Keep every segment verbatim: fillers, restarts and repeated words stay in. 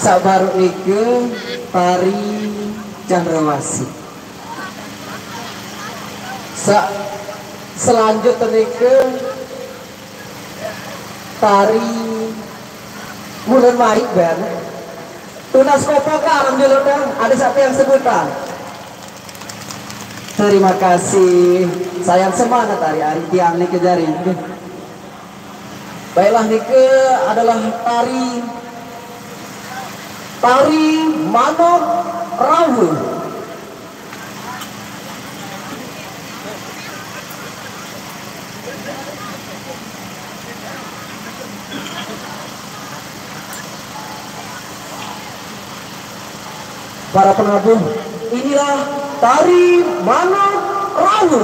Sabaru nike tari cendrawasih. Sa selanjutnya nike tari bulan maik ben. Tunas kopokan dulu dah, ada satu yang sebutan. Terima kasih. Sayang semangat hari-hari tiang nike jari. Baiklah, nike adalah tari, tari manuk rawu. Para penabuh, inilah tari manuk rawu.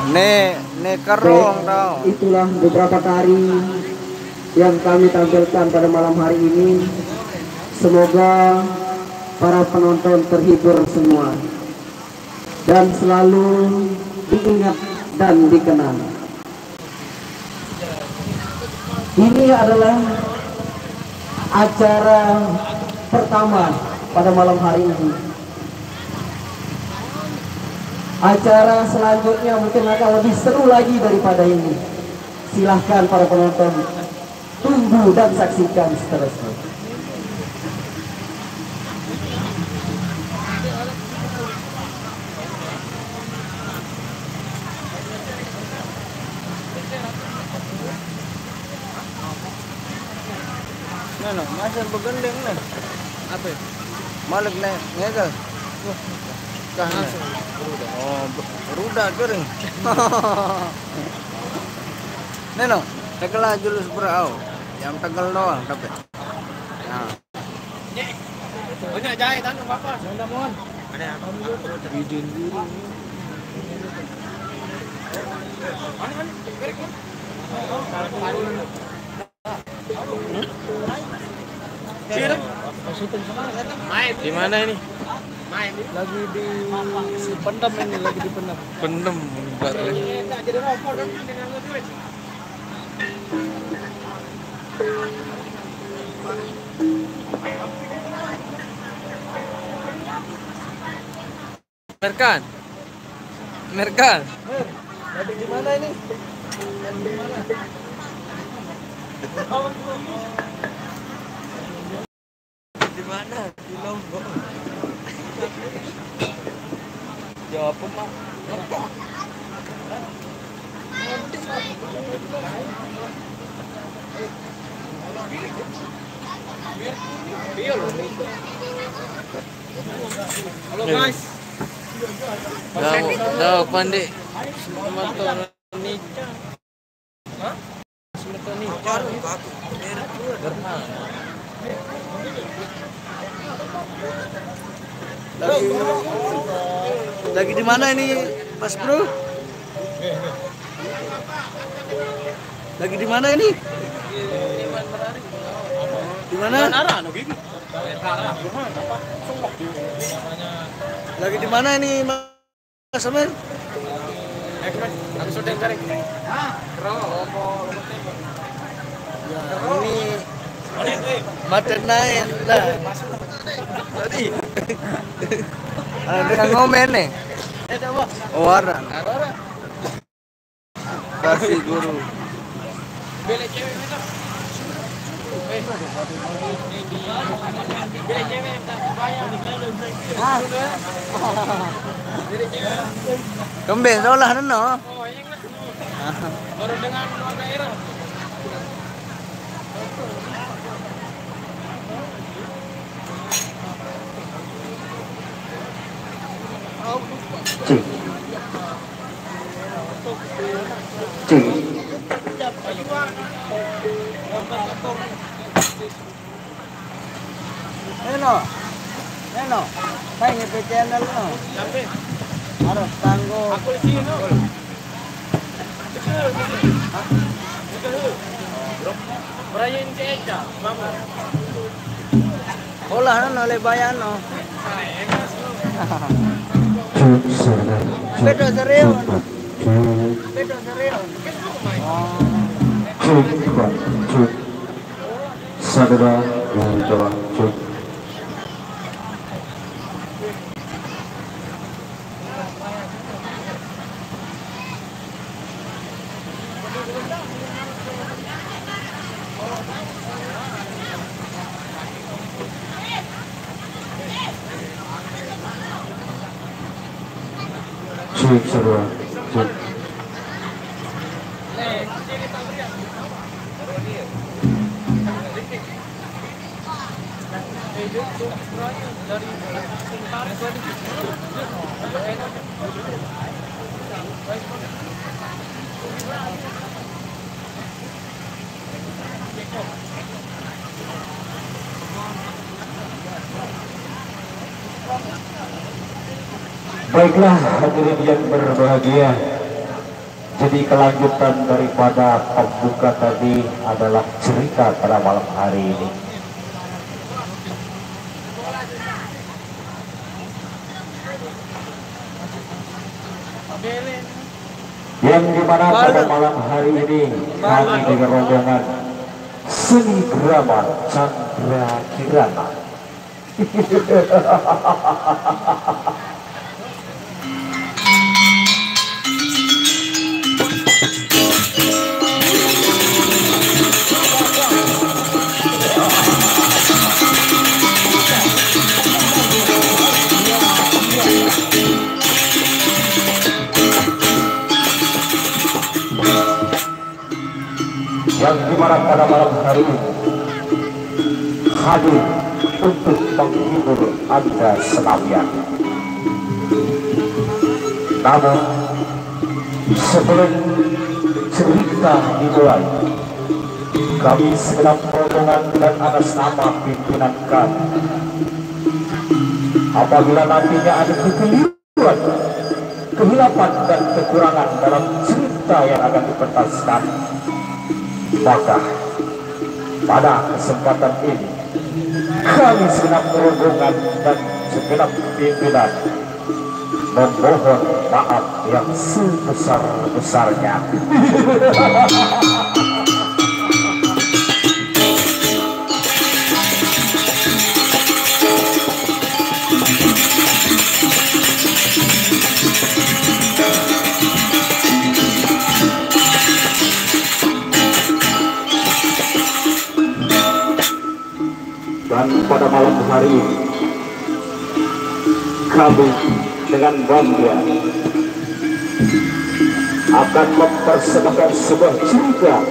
Nih, nih kerong. Baik, tau. Itulah beberapa tari yang kami tampilkan pada malam hari ini. Semoga para penonton terhibur semua dan selalu diingat dan dikenang. Ini adalah acara pertama pada malam hari ini. Acara selanjutnya mungkin akan lebih seru lagi daripada ini. Silahkan para penonton tunggu dan saksikan seterusnya. Nah, nah, masa begendeng nih. Apa? Malik nih, ngegal. Kah nih? Oh, be-, ruda kering. Nih, no, tegel aja lu seberau. Yang tegel doang, tapi. Nah. Banyak jahit anu, Bapak. Ada apa? Izin dulu. Di mana ini? Lagi di si pendem ini, lagi di pendem. Bentar ya. Merkan. Merkan. Mer, lagi di mana ini? Di mana? Di mana? Di Lombok. Jawab, Mak. Halo, guys. Daw, daw, pandai. Semeton ni. Hah? Semeton ni. Lagi, lagi di mana ini, Mas Bro? Lagi di mana ini? Di mana? Lagi di mana ini, Mas Amir? Ya, ini mata naik lah. Tadi. Ada yang ngomen nih. Orang. Kasih guru. Kembali sekolah neno. Baru dengan luar daerah. Cik. Cik. Neno, neno, main di channel no. Harus tangguh. Aku di sini no. Berayin ke Eca, mama. Olah no, le bayar no. Cek, cek, cek. Bedo serius. Cek, cek. Bedo serius. Oh. Cek, cek. Sadada, cek, cek. Cek, satu, dua. Cek. Baiklah, hadirin yang berbahagia. Jadi, kelanjutan daripada pembuka tadi adalah cerita pada malam hari ini. Yang dimana pada malam hari ini kami dari rombongan seni drama Chandra Kirana. Yang dimana pada malam hari ini hadir untuk menghibur Anda sekalian. Namun, sebelum cerita dimulai, kami segenap rombongan dan atas nama pimpinan kami, apabila nantinya ada kekeliruan, kehilapan dan kekurangan dalam cerita yang akan dipentaskan, maka pada kesempatan ini kami segenap rombongan dan segenap pimpinan memohon maaf yang sebesar-besarnya. Hari ini, kami dengan bangga akan mempersembahkan sebuah cerita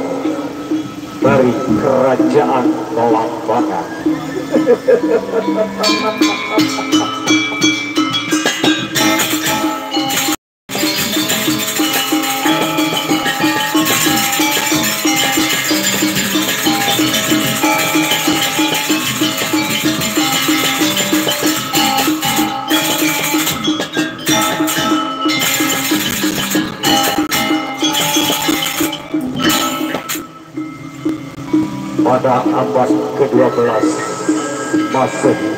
dari Kerajaan Kelambangan. Pada abad kedua belas Masehi,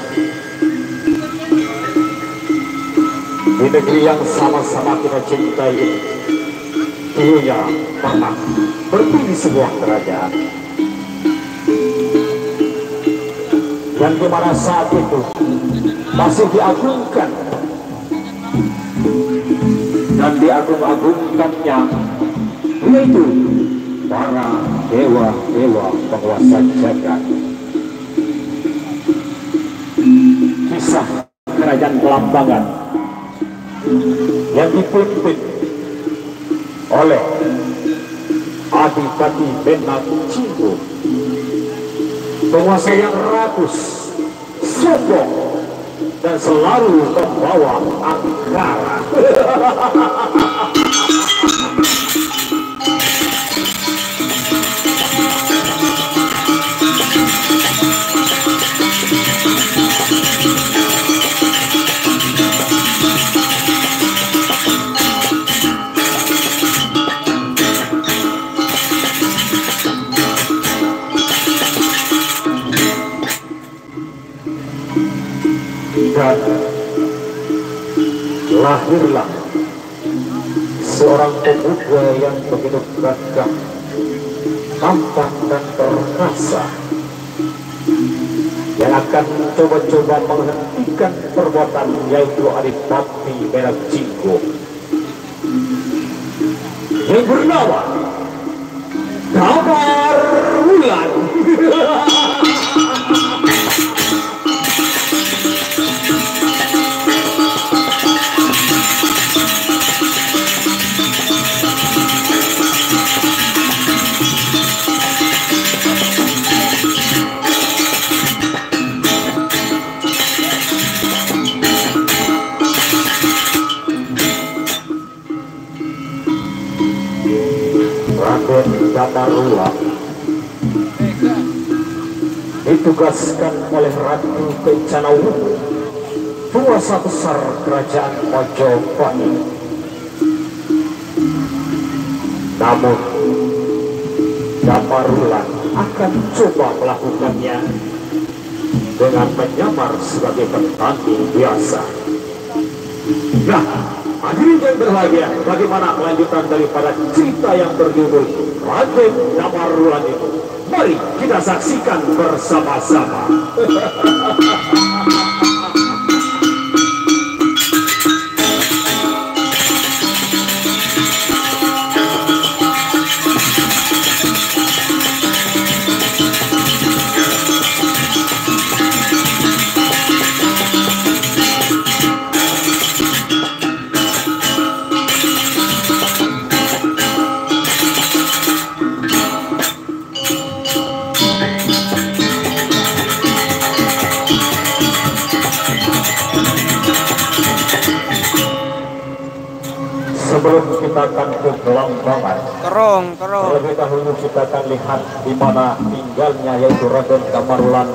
di negeri yang sama-sama kita cintai ini, dulunya pernah berdiri sebuah kerajaan yang di mana saat itu masih diagungkan dan diagung-agungkannya, yaitu para dewa-dewa penguasa jagat. Kisah Kerajaan Kelambangan yang dipimpin oleh Adipati Benak Cinggu, penguasa yang rakus, sombong, dan selalu membawa angkara. Dan lahirlah seorang pemuda yang begitu gagah, tampan, dan perkasa, yang akan coba-coba menghentikan perbuatan, yaitu Adipati Merah Jinggo yang bernama Damar Wulan. Raden Damarula ditugaskan oleh Ratu Kencana Wungu, penguasa besar kerajaan Majapahit. Namun, Damarulan akan coba melakukannya dengan menyamar sebagai petani biasa. Nah, hadirin yang berbahagia, bagaimana kelanjutan daripada cerita yang berjudul Raden Damarulan itu? Mari kita saksikan bersama-sama. Sebelum kita akan ke Belambangan, terong, terong, terlebih dahulu kita akan lihat di mana tinggalnya, yaitu Raden Damarulan,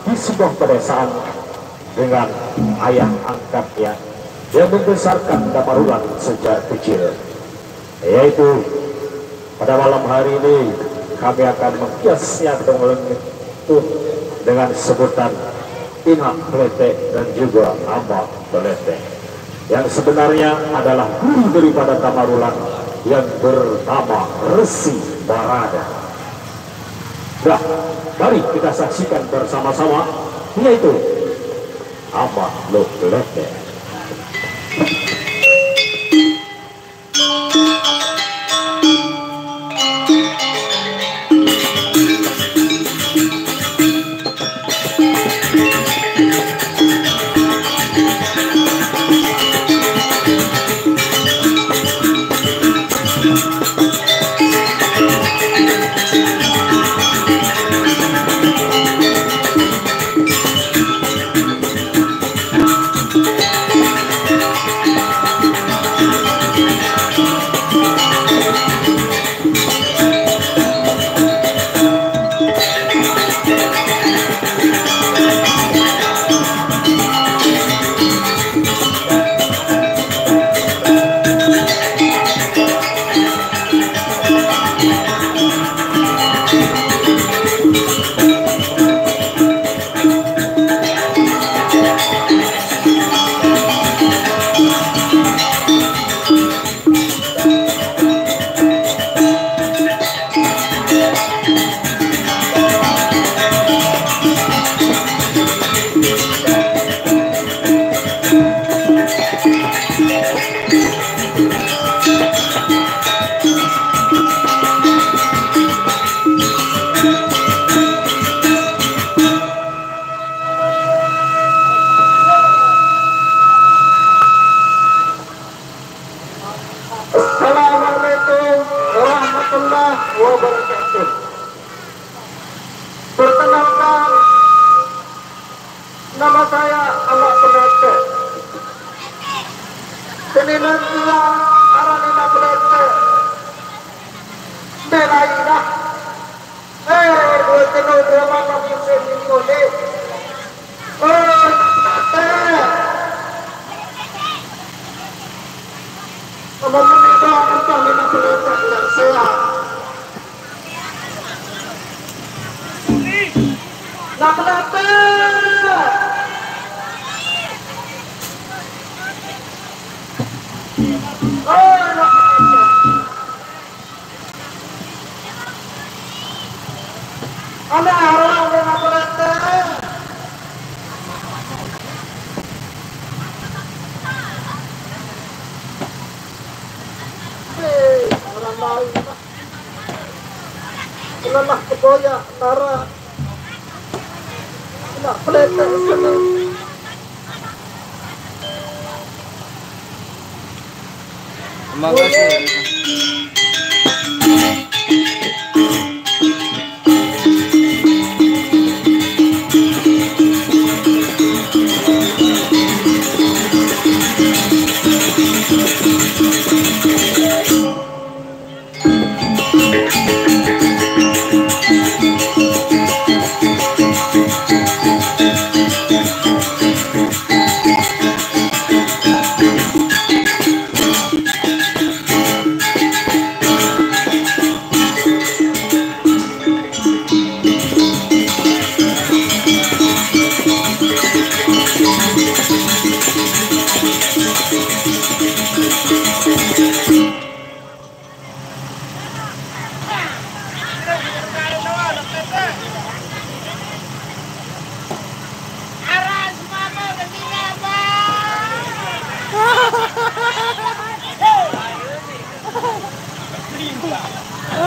di sebuah pedesaan dengan ayah angkatnya yang membesarkan Damarulan sejak kecil, yaitu pada malam hari ini kami akan menghiasnya dengan lentuk dengan sebutan Inak Kletek dan juga Amak Kletek, yang sebenarnya adalah guru daripada Damarulan yang bernama Resi Barada. Nah, mari kita saksikan bersama-sama, yaitu Amak Kletek. Anak penetek. Kene nanti arane anak penetek. Belaina. Eh, dua kena dua malam musim minggu ni. Eh, penetek. Kamu meninggal entah anak penetek yang sehat. Nak penetek. Oh, nak penetek. Ada orang yang nak penetek. Eh, orang lain. Lelah keboyak, Tara. Nak peletek sini. Terima kasih.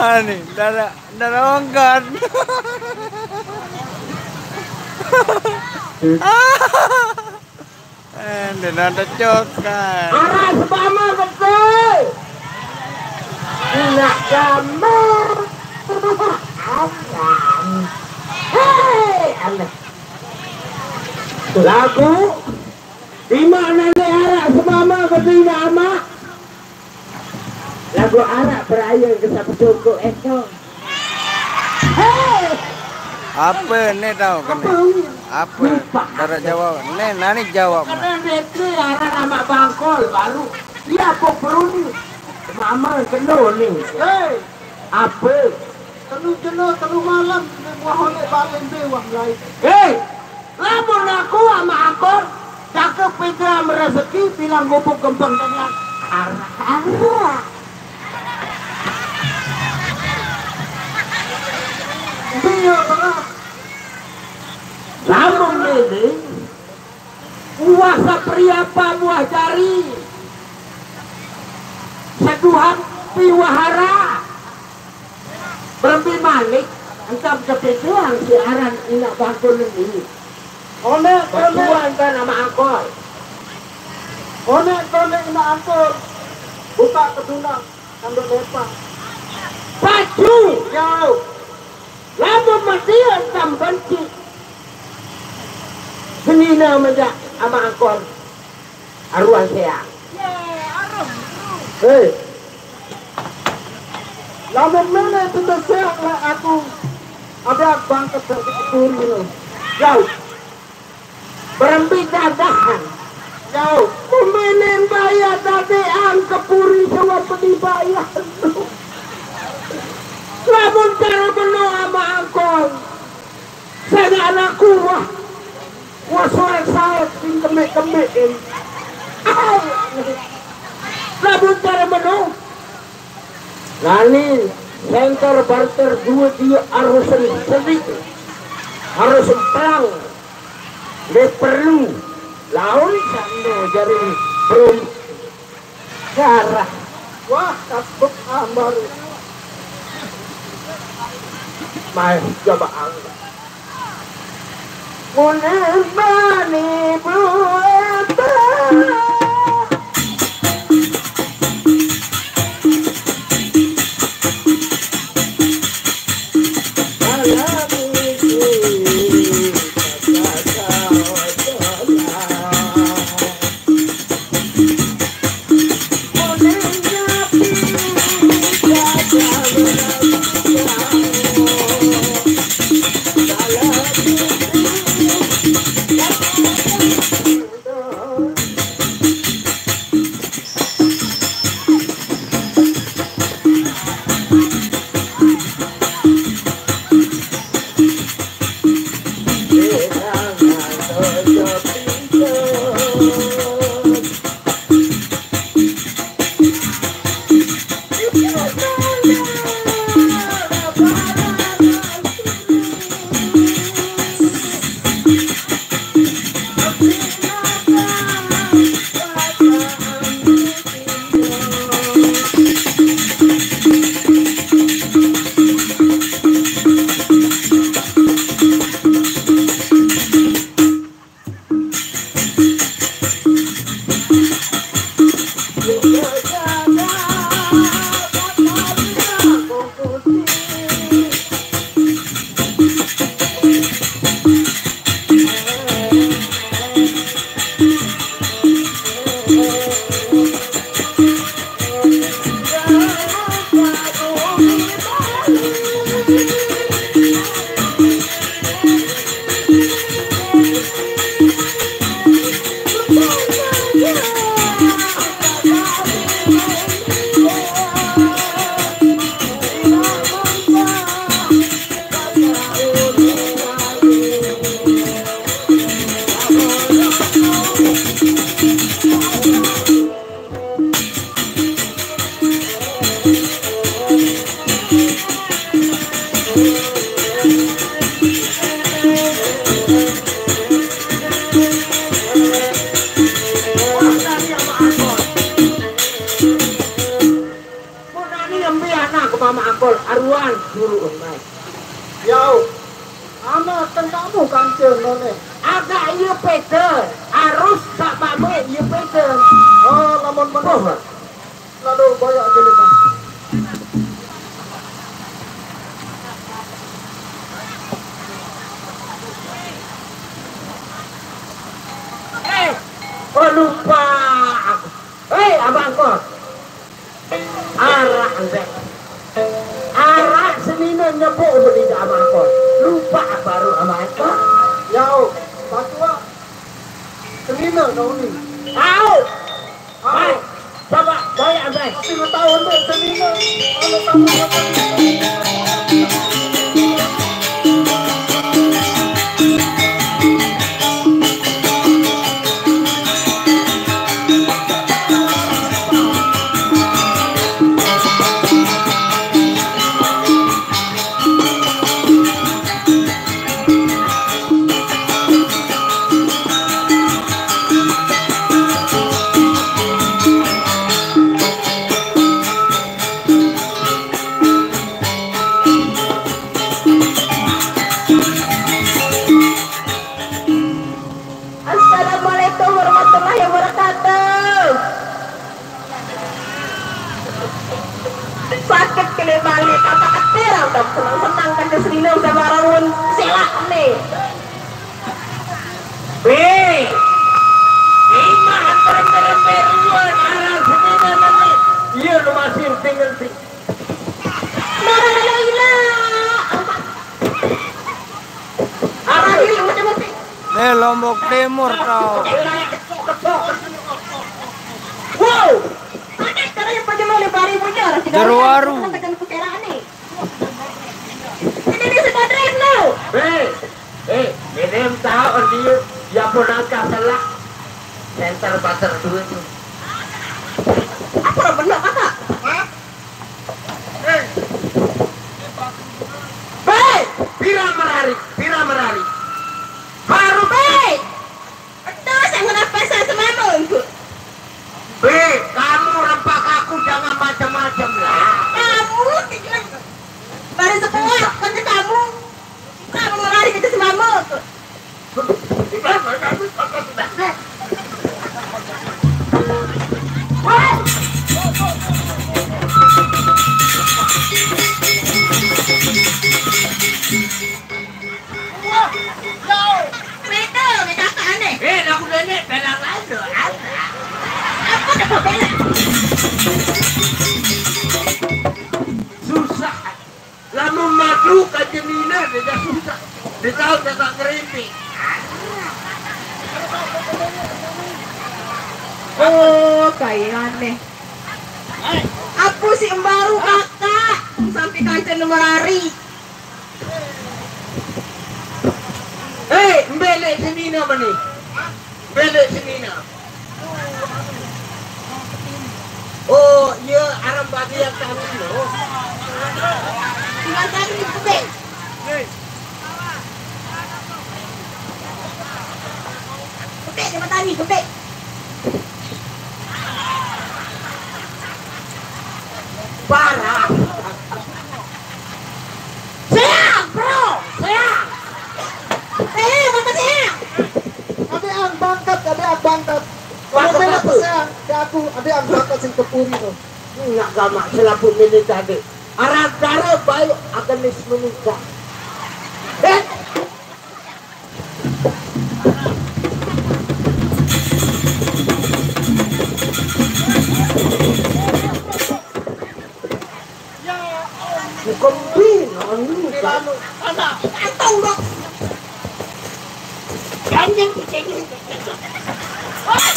Ah, ni, dah ada, dah ada ongkat. Eh, dia nak ada coklat. Arah sebama betul. Nak gambar. Alam. Hei, alah. Lagu di mana ni arah sebama betul nama? Lagu arak beraya ke sapa cukup eko. Hei! Apa ni tahu kena? Apa ni? Apa? Lupa. Darat jawab. Ni nani jawab mah? Kena bete arak amak bangkol baru. Dia apa perlu ni? Mama kena ni. Hei! Apa? Telu jena, telu malam, buah oleh balen be wah lain. Hei! Lamun aku ama akor, cakep pidam rezeki, bilang gubuk gempeng dengan arah-arah. Dia berat. Lamun ini, puasa pria apa buah jari, seduhan piwahara. Berembi malik, entam kepikiran si aran ina bangkul ini. Onek, onek. Bertuan kan nama angkol. Onek, onek ina angkol. Buka kedunang, sambil lempar. Pacu. Jauh. Lamun mati entam benci. Senina menjak ama angkol. Aruan seang. Hei. Lamun mene kita seang lah aku. Ada bangket dari kebun ini. Jauh. Berembi dadahan. Jauh. Pemenen bayar dadean kepuri sama pedi bayar. Lamun cara beno ama angkol. Saya anakku wah. Wah, suara saya sing kembik-kembik ini. Au. Lamun cara menu. Nani center barter dua dia harus sedih. Harus perang. Dia perlu. Lawan sana jadi belum. Garah. Wah, kasbek ambar. Mai coba angkat. Mun bani buat. Mun ani embe anak ke Mama Angkol, aruan suruh mai. Yau. Ama tentangmu kancil none. Agak iya peten, arus sak mame iya peten. Oh, lamun meneh. Lalu boyok dulu, Mas. Eh, oh, lupa aku. Hei, Abang Kos. Arak ente. Arak senine nyebut beli ke Abang Kos. Lupa baru Abang Kos. Yau, patua. Senine kau ni. Au. Au. Hai, coba, boyok ente. Tapi lu tahu ente senine. Kalau tahu ente senine. Assalamualaikum warahmatullahi wabarakatuh. Sakit kene balik, kata ketir, udah senang-senang kan ke sini, udah barang selak nih. Hei, lima antar meruan arah sini dan nanti. Iya, lu masih tinggal sih. Marah, gila. Arah ini, macam-macam. Eh, Lombok Timur tau. Wow. Jerowaru. Ini dia si Badrek lo. Hei, hei, ini tahu dia, dia pun angkat salah. Center bater duit. Apa bener kata? Hah? Hei. Hei, pira merari, pira merari. Baru. Hei. Itu saya ngenapa saya semamungku. Be, kamu rempak aku jangan macam-macam lah. Kamu tujuan baru sekolah, kan kamu. Kamu lari ke semamungku. Wah! Betul, kecelakaan nih. Eh, aku nenek, pelang aja, anak. Apa udah kau bela? Susah. Lamun madu ka jenina, beda susah. Beda udah tak ngeripik. Oh, kayaknya. Aku si embaru kakak sampai kancen merari. Hei, mbelek senina mani. Mbelek senina. Oh, iya, aram bagi yang kami lo. Tinggal tadi di Kutek. Kutek, dia bertani, Kutek. Parah. Siap, bro. Siap. Eh, Bapak siap. Kami ang bangkat, kami ang bangkat. Wah, kamu bela kenapa? Pesan ke aku, kami ang bangkat sing kepuri tuh. Nak gamak selapu milih tadi. Arah dara baik aganis menikah. Eh, bukan bin, anu, kan? Kantong, Bos. Ganjeng kucing. Oh,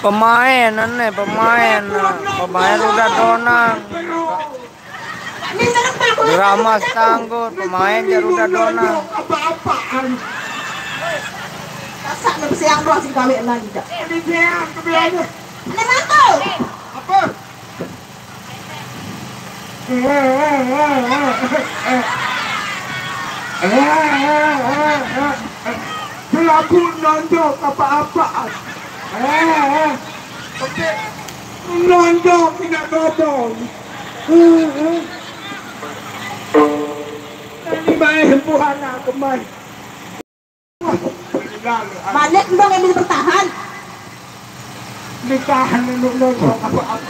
Pemain, aneh, pemain. Pemain udah donang. Drama setanggur, pemain jar udah donang. Apa-apaan. Masa lu siang doang sih gawe lagi, Cak? Ini siang, kebiasaan. Ini satu. Apa? Pelaku nonjok apa-apaan. Nonjok tidak ngomong. Ini main buhana kemarin. Balik dong, Emil bertahan. Ditahan dulu, dulu, apa, apa.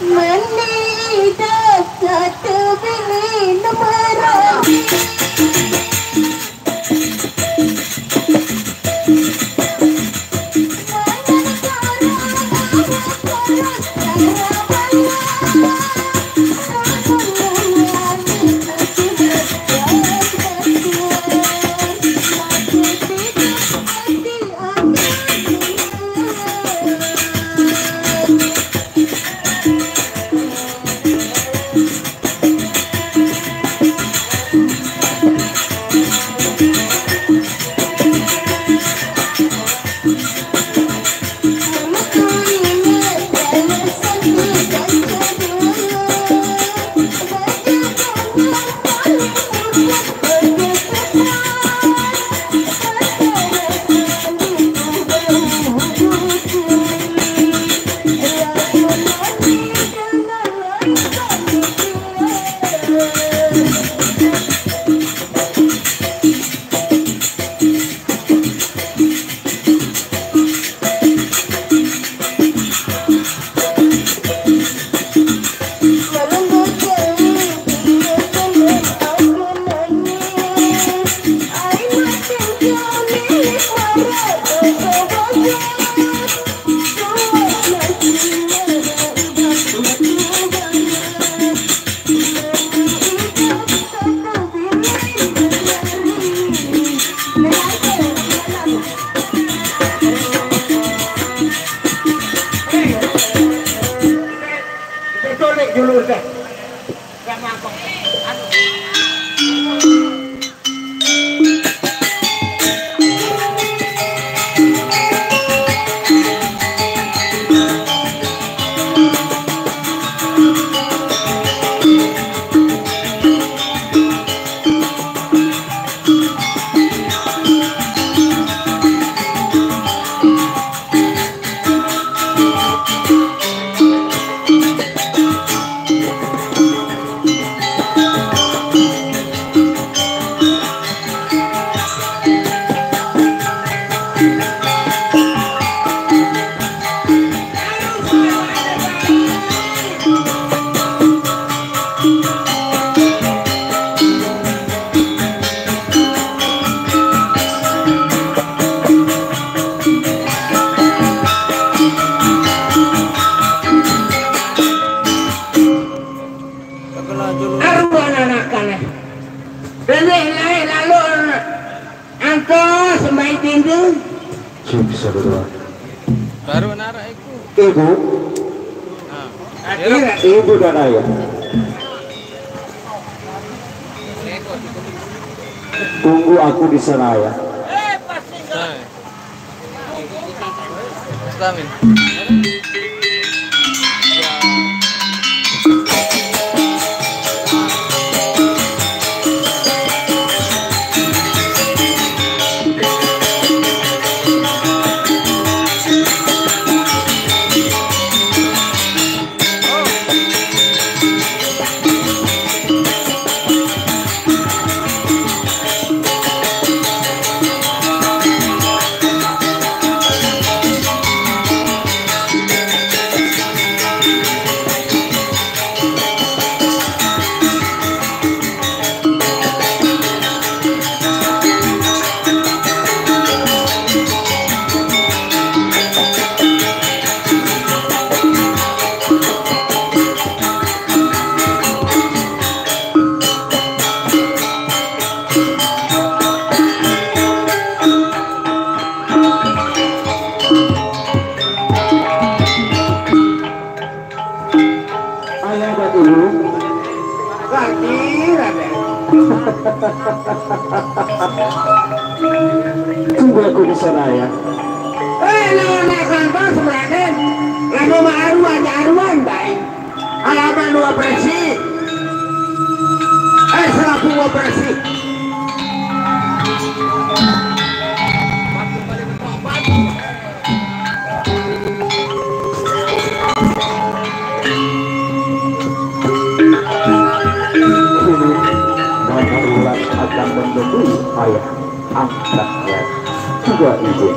Mani dekat bini nomor. Aruh anak-anak. Dene lae lalu angka sembai tindu. Sing bisa berdua. Baru narik iku. Ibu. Nah. Ibu dan ayah. Tunggu aku di sana ya. Nah. Amin. Ibu. Lagi, Raden. Coba aku di sana ya. Eh, lawan akan bos, Raden. Lalu maaruan, aruan baik. Alaman dua bersih. Eh, selaku dua bersih. Kini Mama Wulan akan menemui ayah angkatnya juga ibu.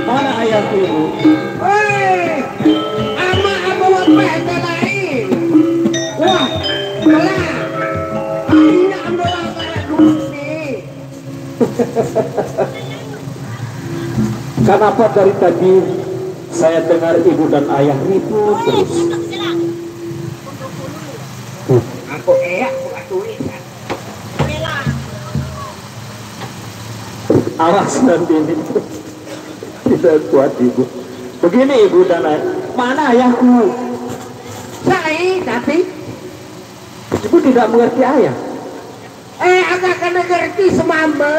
Mana ayahku, Ibu? Hei, ama aku apa yang lain? Wah, belah. Akhirnya ambil angkara dulu nih. Kenapa dari tadi saya dengar ibu dan ayah ribut terus? Aku eyak, aku tulis. Awas nanti ini tidak kuat ibu. Begini ibu dan ayah, mana ayahku? Saya tapi ibu tidak mengerti ayah. Eh, agak kena ngerti semama.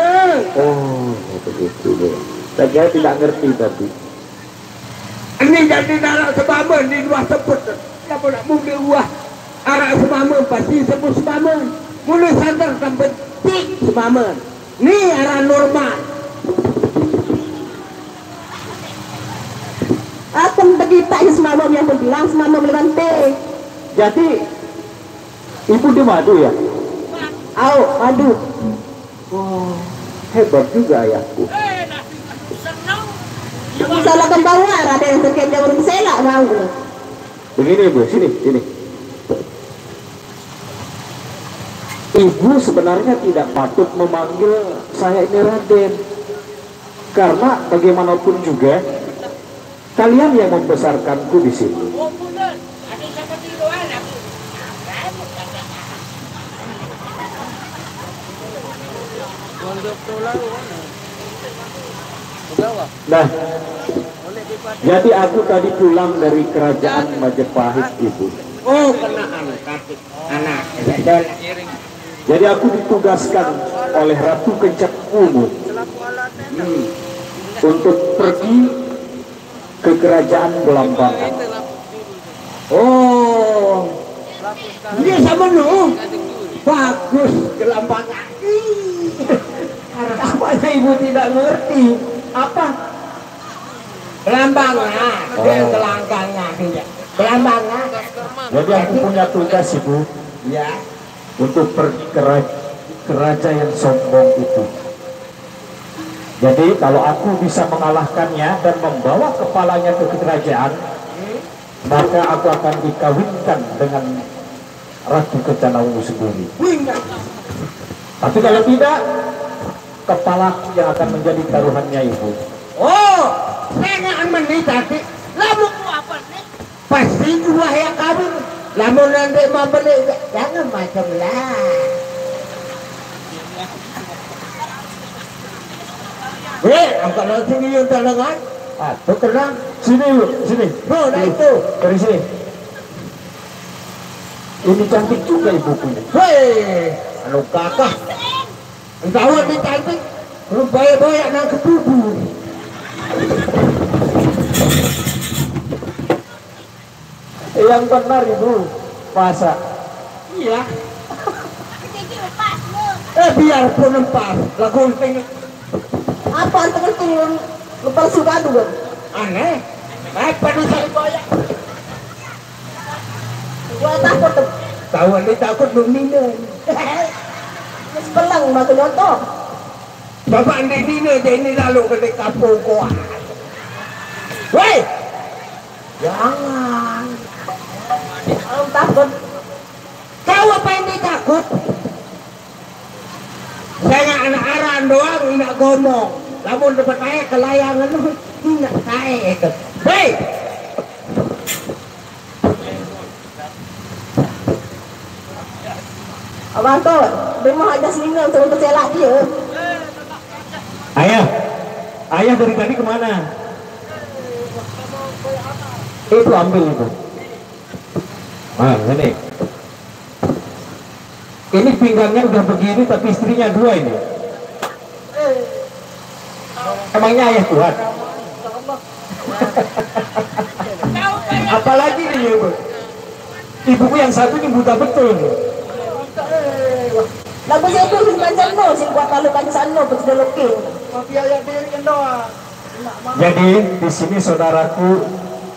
Oh, begitu ya. Saya kira tidak ngerti tadi. Ini jadi dalam semama di luar sebut. Siapa nak muda buah arak semama pasti sebut semama. Mula santar sampai tik semama. Ni arah normal. Aku mentegita je semama yang pun bilang semama boleh bantai. Jadi ibu dia madu ya? Au, madu. Oh, hebat juga ayahku. Salah kembawa ada yang terkena orang selak mau. Begini ibu, sini, sini. Ibu sebenarnya tidak patut memanggil saya ini Raden. Karena bagaimanapun juga kalian yang membesarkanku di sini. Nah, jadi aku tadi pulang dari kerajaan Majapahit, Ibu. Oh, kenaan, kaki anak. Jadi aku ditugaskan oleh Ratu Kencak Wungu, hmm, untuk pergi ke kerajaan Belambangan. Oh, dia sama nu. Bagus, Belambangan. Ih, apa ibu tidak ngerti? Apa? Belambangan, dia gelanggangan dia. Belambangan. Jadi aku punya tugas ibu. Ya. Untuk pergi ke ra-, ke raja yang sombong itu. Jadi kalau aku bisa mengalahkannya dan membawa kepalanya ke kerajaan, maka aku akan dikawinkan dengan Ratu Kencana Wungu sendiri. Tapi kalau tidak, kepalaku yang akan menjadi taruhannya ibu. Oh, saya nggak aman nih tadi. Lalu apa nih? Pasti gua yang kawin. Lamun nanti mau beli, jangan macam lah. Eh, angkat langsung iya tangan. Ah, tuh kena. Sini yuk, sini. Tuh, nah itu. Dari sini. Ini cantik juga ibuku. Weh, anu kakak. Entah awak ni cantik. Lu banyak-banyak nak ketubuh. Yang benar itu puasa. Iya. Eh, biarpun empat, lagu penting. Apa antum turun lepas suka dulu? Aneh. Apa bisa dibayar? Gua takut tuh. Tahu anda takut belum nina. Terus pelang batu nyontoh. Bapak anda nina aja ini lalu ke kapung kuat. Woi, jangan. Kamu takut? Kau apa yang ditakut? Saya anak aran doang, nggak ngomong. Lamun dapat air ke layangan lu, nggak tae itu. Hei! Abang tuh, dia mau aja sini untuk celak dia. Ayah, ayah dari tadi kemana? Itu ambil itu. Nah, ini. Ini pinggangnya udah begini tapi istrinya dua ini. Emangnya ayah kuat? Apalagi nih ibu. Ibuku yang satu ini buta betul nih. Lagu saya itu sing pancen no, sing kuat kalau pancen no, betul oke. Biaya diri doang. Jadi di sini saudaraku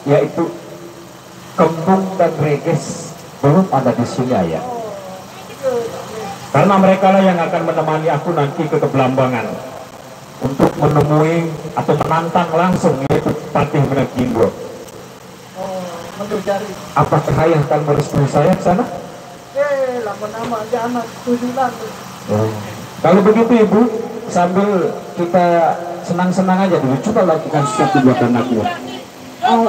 yaitu Kembung dan Reges belum ada di sini, Ayah. Karena mereka lah yang akan menemani aku nanti ke Kebelambangan untuk menemui atau menantang langsung yaitu Patih Menek Gindro. Oh, menurut jari. Apakah Ayah akan merestui saya ke sana? Eh, lama-lama aja anak tujuan. Oh. Kalau begitu Ibu, sambil kita senang-senang aja dulu, coba lakukan sesuatu buat anakmu. Oh.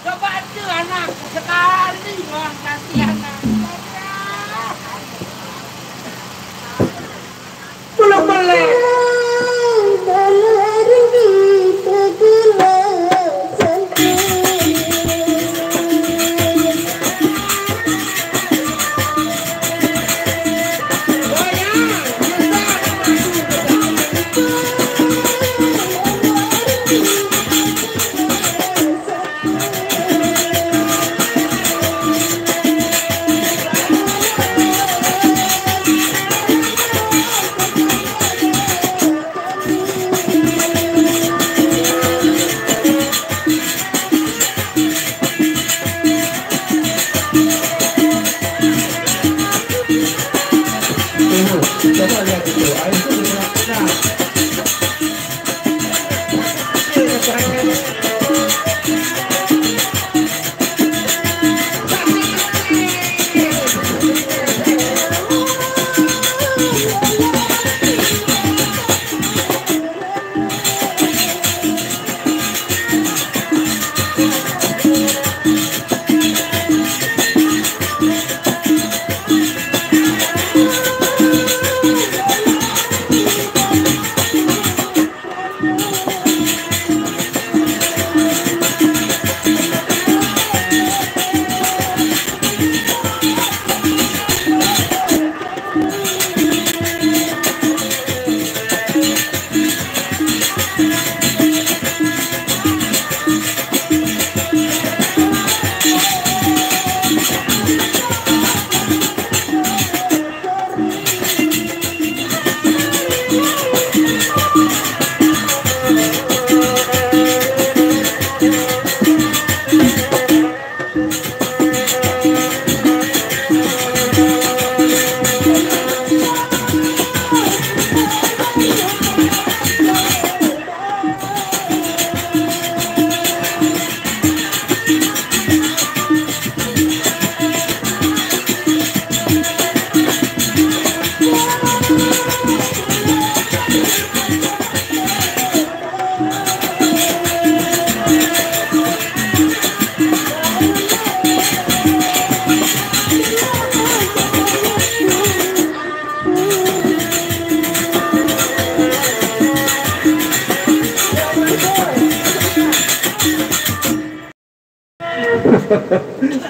Coba itu anak sekali doang kasih anak. Pulang balik.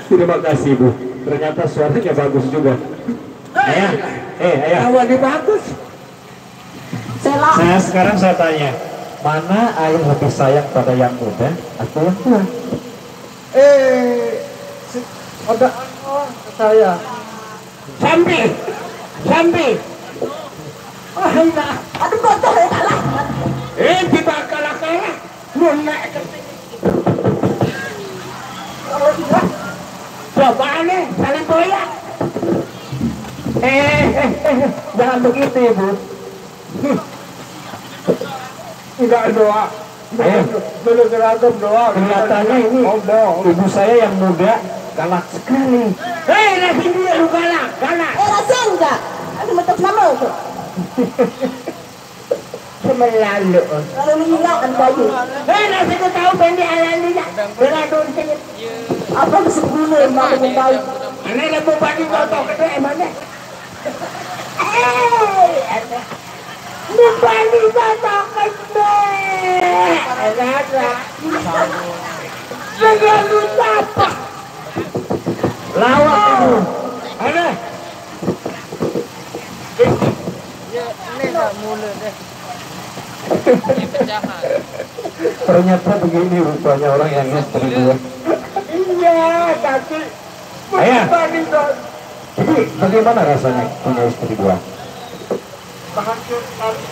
Terima kasih, Bu. Ternyata suaranya bagus juga. Ayah, eh, Ayah. Awalnya bagus. Saya sekarang saya tanya, mana ayah lebih sayang pada yang muda atau yang tua? Eh, se- Ada apa saya? Sampai, sampai. Ah, iya. Aduh, bocor ya, kalah. Eh, tidak kalah-kalah. Lu nak ke sini. Kalau iya. Coba nih, saling boyak. Eh, eh, eh, jangan begitu, Ibu. Tidak doa. Ayo. Belum seragam doa. Kelihatannya ini ibu saya yang muda galak sekali. Hei, nasi dia lu galak, galak. Eh, rasa enggak? Ada metok nama tu. Cuma lalu. Lalu mengingatkan baju. Hei, nasi kau tahu pendek alam dia. Bela donceng. Apa mesti guna yang mau membaik? Anak dah mau bagi kau tahu kedua mana? Eh, ada. Nembali bata kene. Ada, ada. Dengan lu tapa. Lawan lu. Ada. Ya, ini nak mula deh. Ini pecahan. Ternyata begini rupanya orang yang istri dua. Iya, tapi Ayah. Jadi, bagaimana rasanya punya istri dua? Bahagia sekali.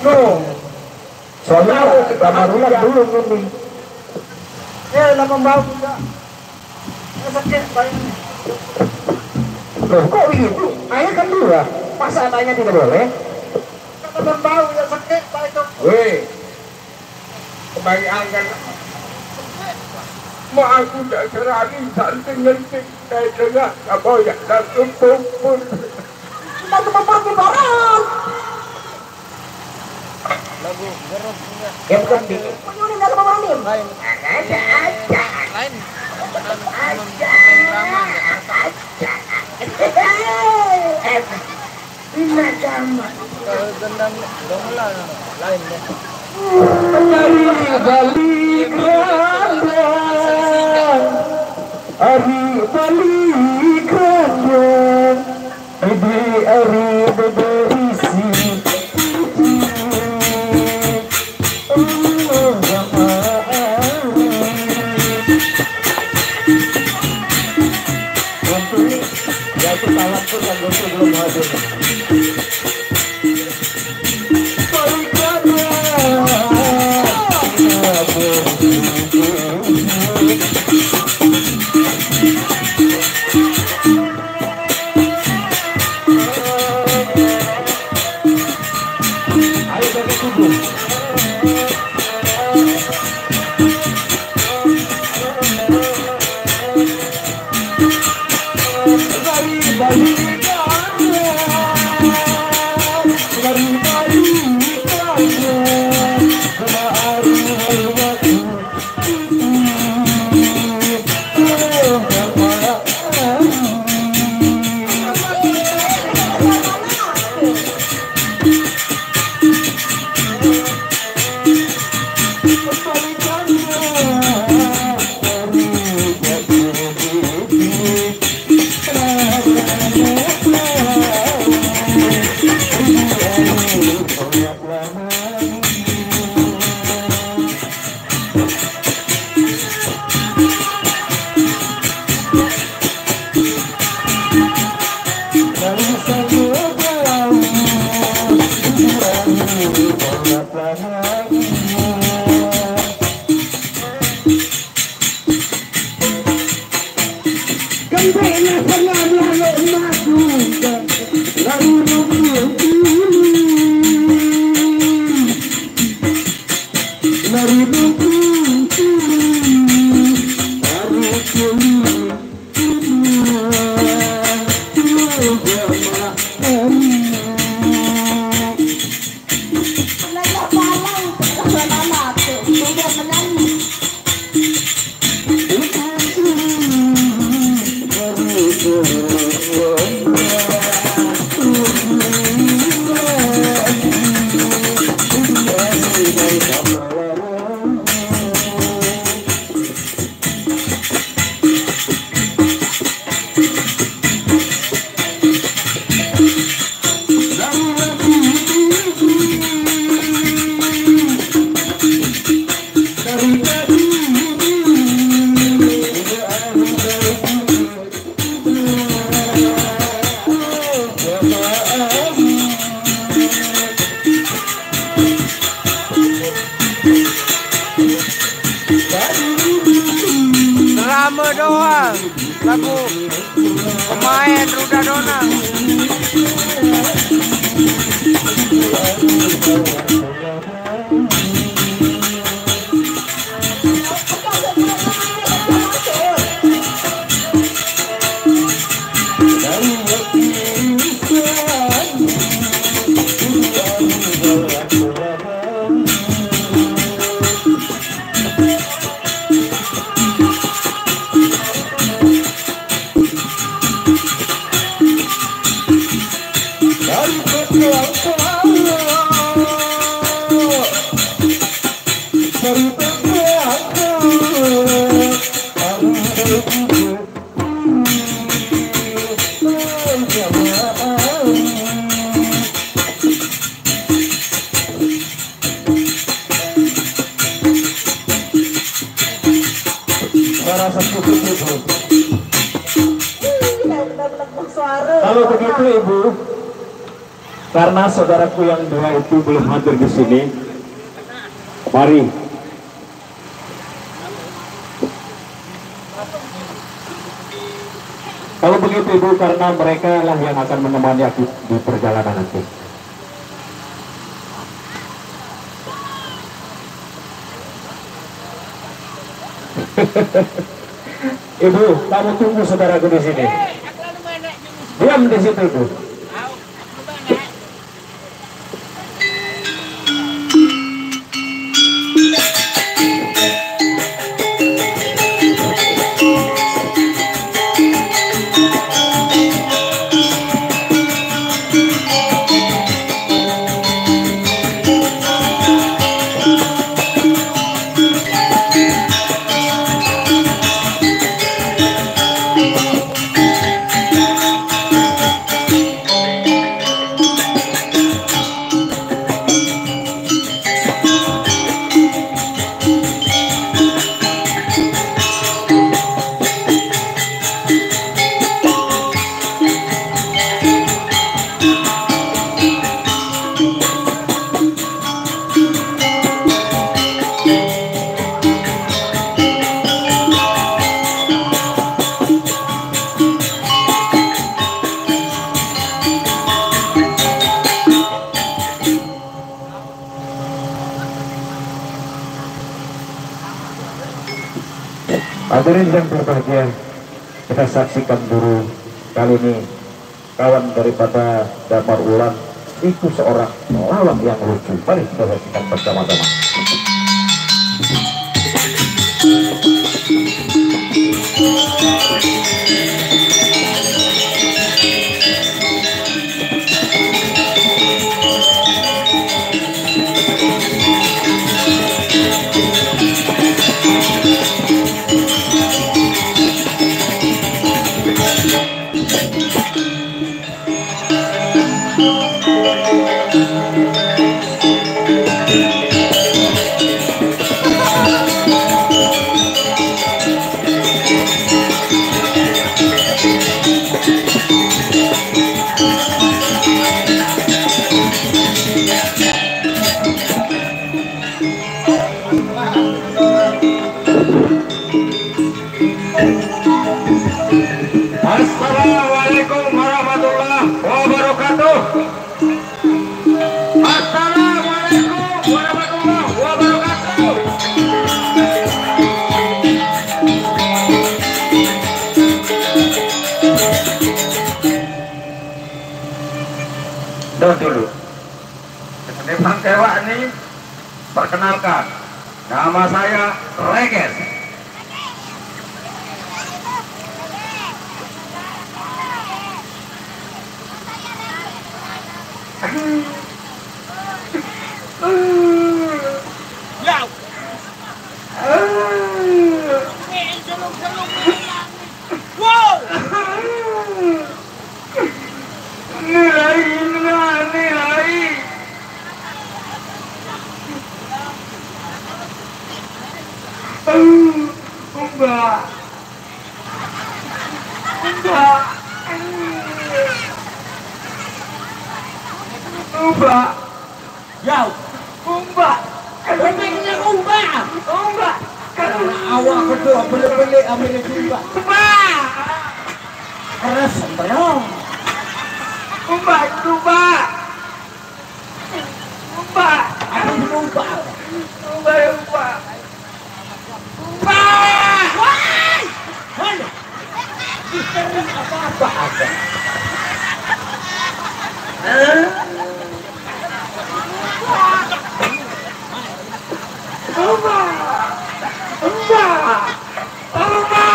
No. Soalnya Pak Marulak belum ini. Ya, lah membawa juga. Ya, sakit, Pak, ini. Loh, kok begitu? Ayah kan dua. Masa anaknya tidak boleh? Kalau membawa, ya, sakit, Pak, itu. Weh. Bayangkan, mau aku tak serani, tak ngerti, tak dengar, tak boyak, tak kumpul. Lagu Gerut punya. Ya, bukan di. Punya udah nggak kemarin. Lain. Ada, ada. Lain. Ada. Ada. Ada. Kalau gendang gamelan lain deh. Ari balik randang, ari balik randang, bibi ari beberisi. Untuk ya itu salah pun yang gue belum hadir. Doang lagu pemain Ruda Donang. Suara sekutu itu. Kalau begitu, Ibu, karena saudaraku yang dua itu belum hadir di sini, mari. Kalau begitu, Ibu, karena mereka lah yang akan menemani aku di perjalanan nanti. Ibu, kamu tunggu saudaraku di sini. Diam di situ, Ibu. Hadirin yang berbahagia, kita saksikan dulu kali ini kawan daripada Damar Wulan itu seorang pelawak yang lucu. Mari kita saksikan bersama-sama. Assalamualaikum warahmatullahi wabarakatuh. Assalamualaikum warahmatullahi wabarakatuh. Dah dulu. Memang kewak ni, perkenalkan, nama saya Reges. Ya. Wow. Ni lai, ni lai. Umbak. Umbak. Umbak. Yau. Umbak. Umbak, umbak. Umbak. Awak betul bele-bele ambil jumpa. Mbak. Keras sembelong. Mbak, dulu, Mbak. Mbak. Aku lupa. Mbak, Mbak. Mbak. Woi. Hei. Misteri apa-apa ada. Hah? Mbak. Mbak. Mbak.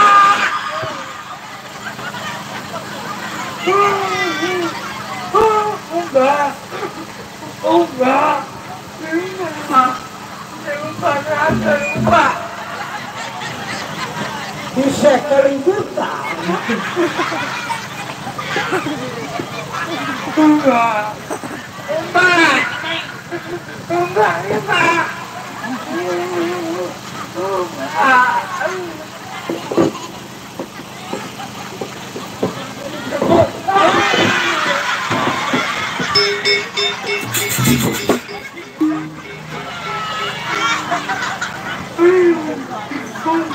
Mbak. Mbak. Mbak. Mbak. Bisa keributan. Mbak. Mbak. Mbak. Mbak.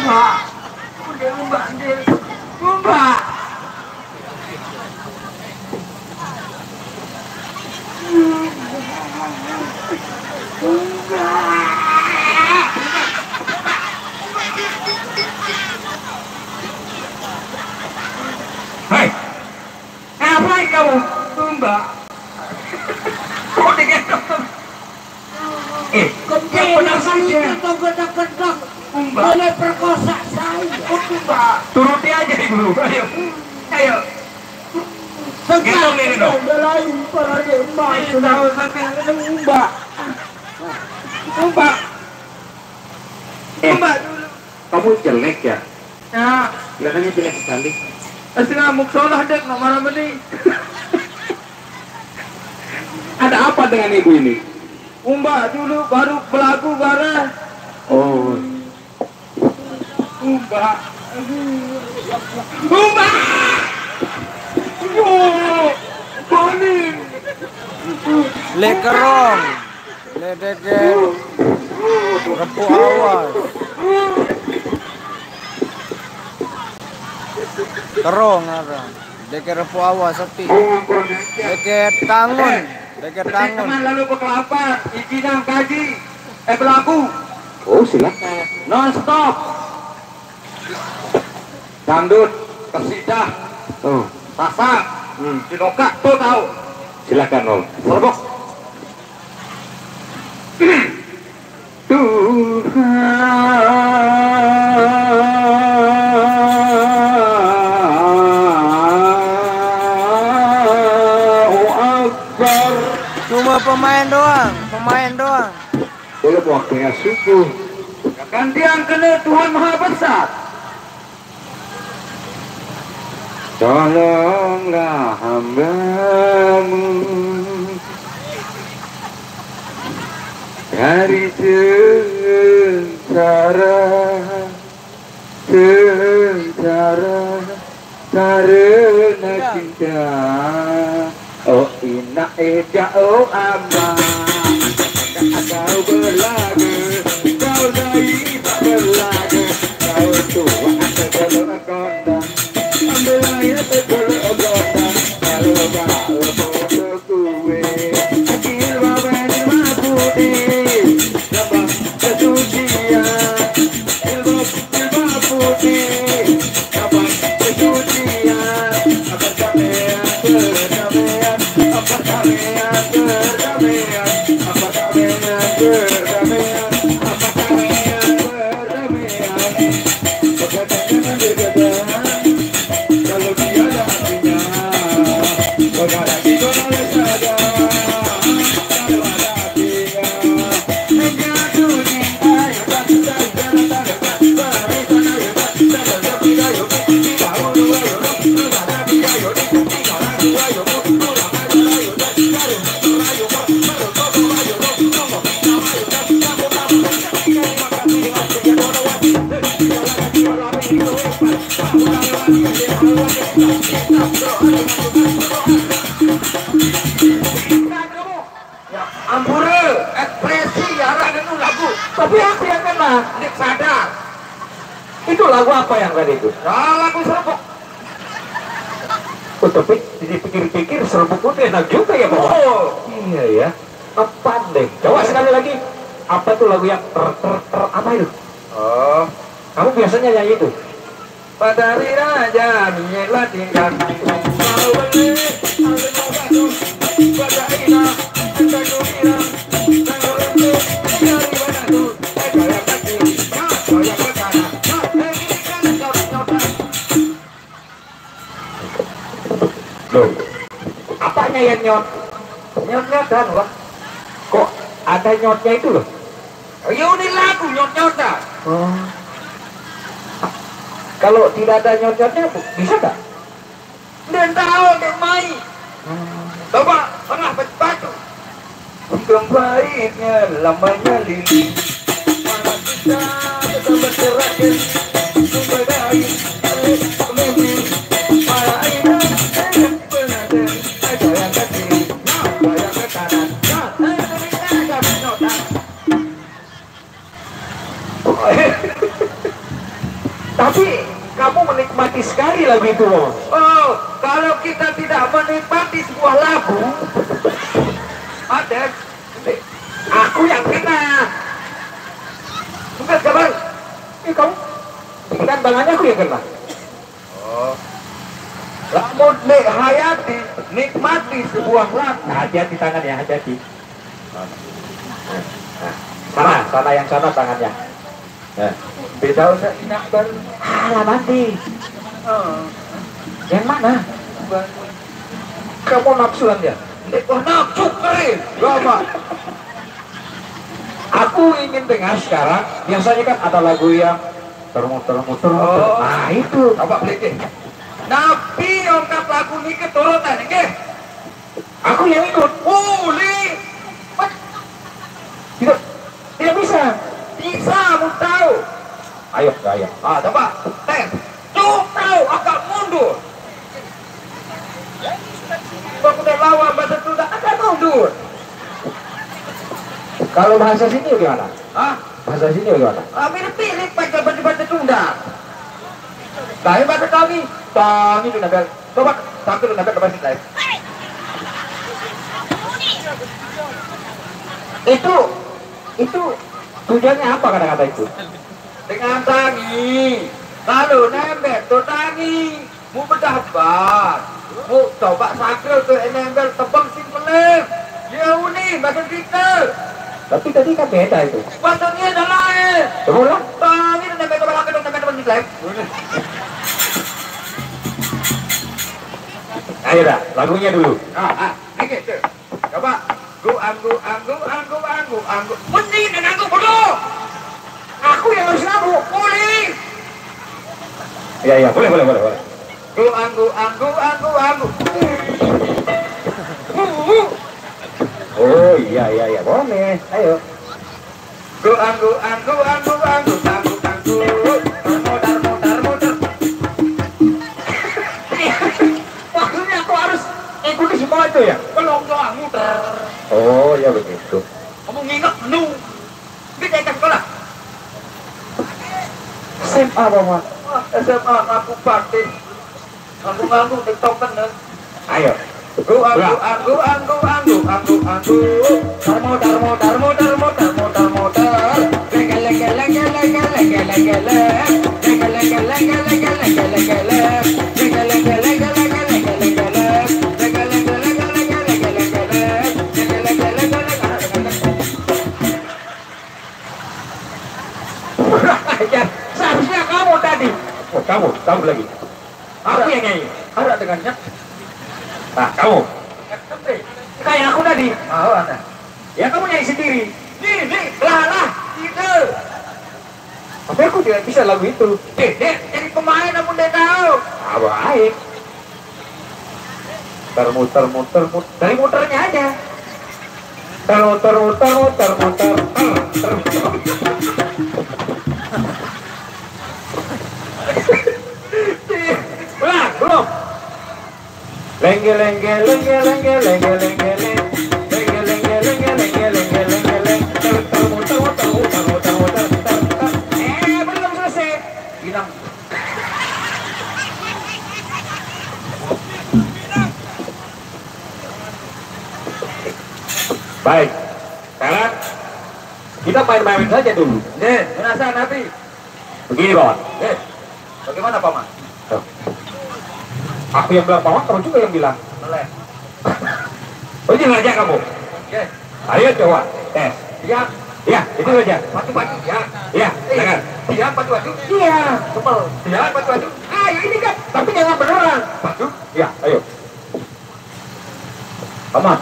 Mbak. Udah, Mbak, deh. Mbak. Hei, ngapain kamu? Mbak. Kok digendong? Eh, yang benar saja. Itu gedek-gedek. Mbak. Boleh perkosa saya. Mbak. Turuti aja dulu. Ayo. Ayo. Gendong ini dong. Belain para Mbak. Tahu sampai Mbak. Mbak. Eh, Mbak dulu. Kamu jelek ya? Ya. Kelihatannya jelek sekali. Pasti ngamuk solah dek, nggak marah meni. Ada apa dengan ibu ini? Mbak dulu baru belagu bareh. Oh. Mbak. Mbak. Yo, Bani. Lekerong. Ledeke. Repuk awas. Kerong ada. Deke repuk awas sepi. Deke tangun. Deke tangun. Teman lalu ke kelapa, izinang kaji, eh, belagu. Oh, silakan. Non stop. Dangdut, kesidah, oh, sasak, hmm, dinokak, tuh tahu. Silakan, Om. Serbuk. Tuhan, Akbar. Cuma pemain doang, pemain doang. Belum waktunya subuh. Gantian kena Tuhan Maha Besar. Tolonglah hambamu dari sengsara, sengsara karena cinta. Oh, ina eda, oh, ama. Kau berlagu, kau dari tak berlagu. Kau tua, aku belum kondang. Ambil air, aku belum kondang. Kalau kau mau kue, akil bawa ni mabudi. Dapat kesucian. Ampura, ekspresi, arah dengan lagu. Tapi aku yang kena, ndik sadar. Itu lagu apa yang tadi itu? Ah, lagu Serbuk. Oh, tapi dipikir-pikir, Serbuk itu enak juga ya, Bapak? Oh. Iya, ya. Apa deh? Coba sekali lagi. Apa tuh lagu yang ter, ter, ter, apa itu? Oh. Kamu biasanya nyanyi itu? Padari raja miela tinggal. Loh, apanya ya, Nyot? Nyot-nyotan, Wak. Kok ada nyotnya itu, loh? Oh, ya, ini lagu nyot-nyotan. Oh. Kalau tidak ada nyot-nyotnya, bisa nggak? Nggak tahu, nggak main. Hmm. Coba, pernah batu-batu. Hidup baiknya, lamanya lili. Mana kita tetap bergerak, supaya baik, mimpi. Para aina, enak benar, ada yang ke kiri, ada yang ke kanan. Nah, eh, kita ada nyotan. Tapi kamu menikmati sekali lagu itu, Bos. Oh, kalau kita tidak menikmati sebuah lagu, ada. Aku yang kena. Bukan, kabar. Ini kamu pikiran tangannya, aku yang kena. Oh. Lamun Nek Hayati nikmati sebuah lagu. Nah, hati-hati tangan ya, hati-hati. Nah, nah. Sana, sana, yang sana tangannya. Nah. Beda usah enak baru. Alah, mandi. Oh. Yang mana? Baru. Kamu nafsuan ya? Nek, wah, nafsu keren. Gak apa. Aku ingin dengar sekarang. Biasanya kan ada lagu yang termuter-muter. Oh. Nah, itu. Coba beli deh. Nabi ongkat lagu ini keturunan, nggih. Aku yang ikut. Boleh. Tidak, tidak bisa. Bisa, mau tahu. Ayo, ayo. Ah, coba. Tes. Cuk tahu, agak mundur. Kok udah lawan bahasa Sunda, agak mundur. Kalau bahasa sini gimana? Hah? Bahasa sini gimana? Ah, mirip-mirip, pakai baju-baju Sunda. Lain bahasa kami, tangi itu nempel. Coba, satu itu nempel, coba sini lain. Itu, itu tujuannya apa kata-kata itu? Dengan tangi. Kalau nembek tuh tangi. Mau bedah ban. Mau coba sakral ke nembel tebel sing pelem. Dia uni, bahasa kita. Tapi tadi kan beda itu. Bahasanya ada lain. Coba ulang. Tangi nembek, coba lagi dong, nembek tebel sing pelem. Ayo dah, lagunya dulu. Ah, ah, ini tuh. Coba. Gu anggu anggu anggu anggu anggu. Mending dan anggu bodoh. Aku yang harus lagu. Boleh. Iya, iya, boleh, boleh, boleh, boleh. Gu anggu anggu anggu anggu. Uh, uh. Oh, iya, iya, iya, boleh. Ayo. Gu anggu anggu anggu anggu anggu anggu. Mutar mutar mutar. Maksudnya aku harus ikuti semua itu ya? Belum doang muter. Oh, ya begitu. Kamu nginget nu. Kita ke sekolah. S M A, Bapak. Wah, S M A aku pakai. Aku nganggu TikTok kan. Ayo. Gu anggu anggu anggu anggu anggu anggu. Darmo darmo darmo darmo darmo darmo dar. Lege lege lege lege lege lege le. Lege lege lege lege lege lege le. Lege lege lege lege lege lege le. Lege lege lege lege lege lege le. Lege lege lege lege lege lege le. Kurang ajar. Seharusnya kamu tadi. Oh, kamu, kamu lagi. Aku yang nyanyi. Ada dengannya. Nah, kamu. Kayak aku tadi. Oh, ada. Ya, kamu nyanyi sendiri. Nih, nih, lah, lah, gitu. Tapi aku tidak bisa lagu itu. Eh, Dek, jadi pemain, aku tidak tahu. Ah, baik. Muter, muter, muter, muter. Dari muternya aja. Muter, muter, muter, muter, muter. Ter, ter. Ulang, belum. Lengge, lengge, lengge, lengge, lengge, lengge, leng. Lengge, lengge, lengge, lengge, lengge, lengge, leng. Ter, ter, muter, muter, muter, muter, muter, ter, ter. Eh, belum selesai. Bilang Baik. Sekarang kita main-main saja dulu. Nggih, menasan napi? Begini, Paman. Nggih. Bagaimana, Paman? Tuh. Aku yang bilang Paman, kamu juga yang bilang. Melek. Oh, ini raja kamu. Nggih. Ayo coba tes. Iya. Ya, itu saja. Pacu-pacu, ya. Ya, eh, silakan. Iya, pacu-pacu. Iya. Kepel. Iya, pacu-pacu. Ayo, ini kan. Tapi jangan beneran. Pacu. Ya, ayo. Paman.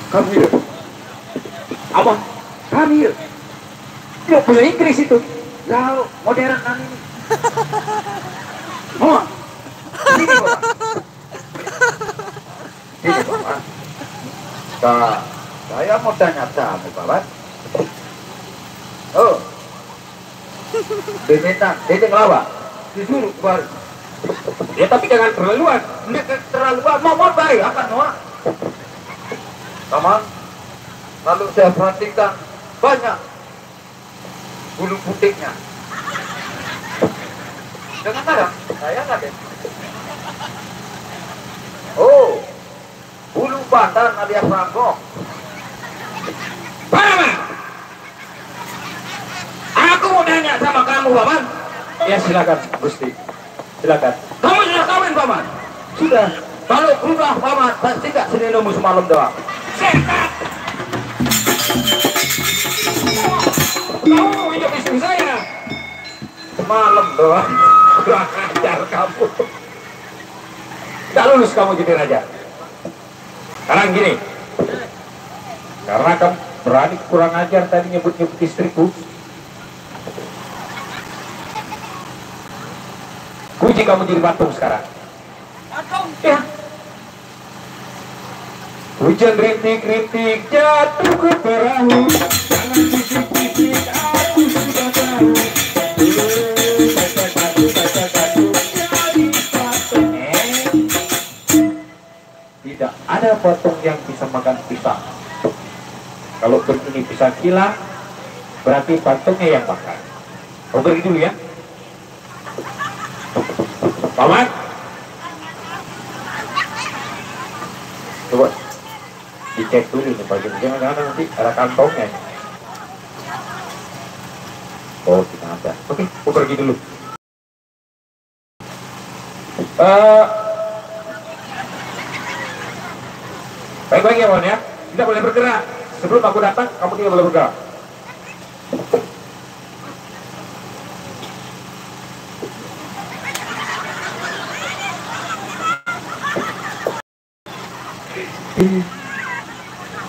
Come here. Apa? Come here. Yuk, bahasa Inggris itu. Lalu modern kan ini. Paman. Sini, Paman. Sini, Paman. Nah, saya mau tanya kamu, Paman. Oh. Demenan, dia ngelawan. Disuruh keluar. Ya, tapi jangan terlaluan. Nggak terlaluan, mau, mau baik, apa, Noah? Paman, lalu saya perhatikan banyak bulu putiknya. Dengan marah, saya kaget. Oh, bulu pandan alias rambok. Paman, aku mau tanya sama kamu, Paman. Ya, silakan, Gusti. Silakan. Kamu sudah kawin, Paman? Sudah. Kalau berubah, Paman, tak tidak senenomu semalam doang. Setan. Kamu mau injak istri saya? Semalam doang. Kurang ajar kamu. Tidak lulus kamu jadi raja. Sekarang gini, karena kamu berani kurang ajar tadi nyebut-nyebut istriku, kuji kamu jadi patung sekarang. Ya. Hujan rintik-rintik jatuh ke perahu, jangan bisik-bisik, aku sudah tahu. Jadi patung, eh. Tidak ada patung yang bisa makan pisang. Kalaupun ini pisang hilang, berarti patungnya yang makan. Kau pergi dulu ya. Paman. Coba dicek dulu nih, Pak. Jangan-jangan nanti ada kantongnya nih. Oh, tidak ada. Oke, aku pergi dulu. Eh, baik-baik ya, Wan, ya. Tidak boleh bergerak. Sebelum aku datang, kamu tidak boleh bergerak.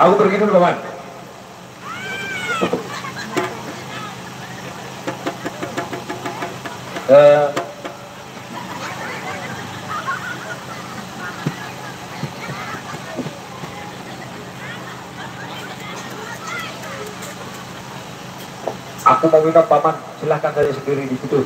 Aku pergi dulu, Paman. Eh, aku mau minta, Paman, silahkan saja sendiri di situ.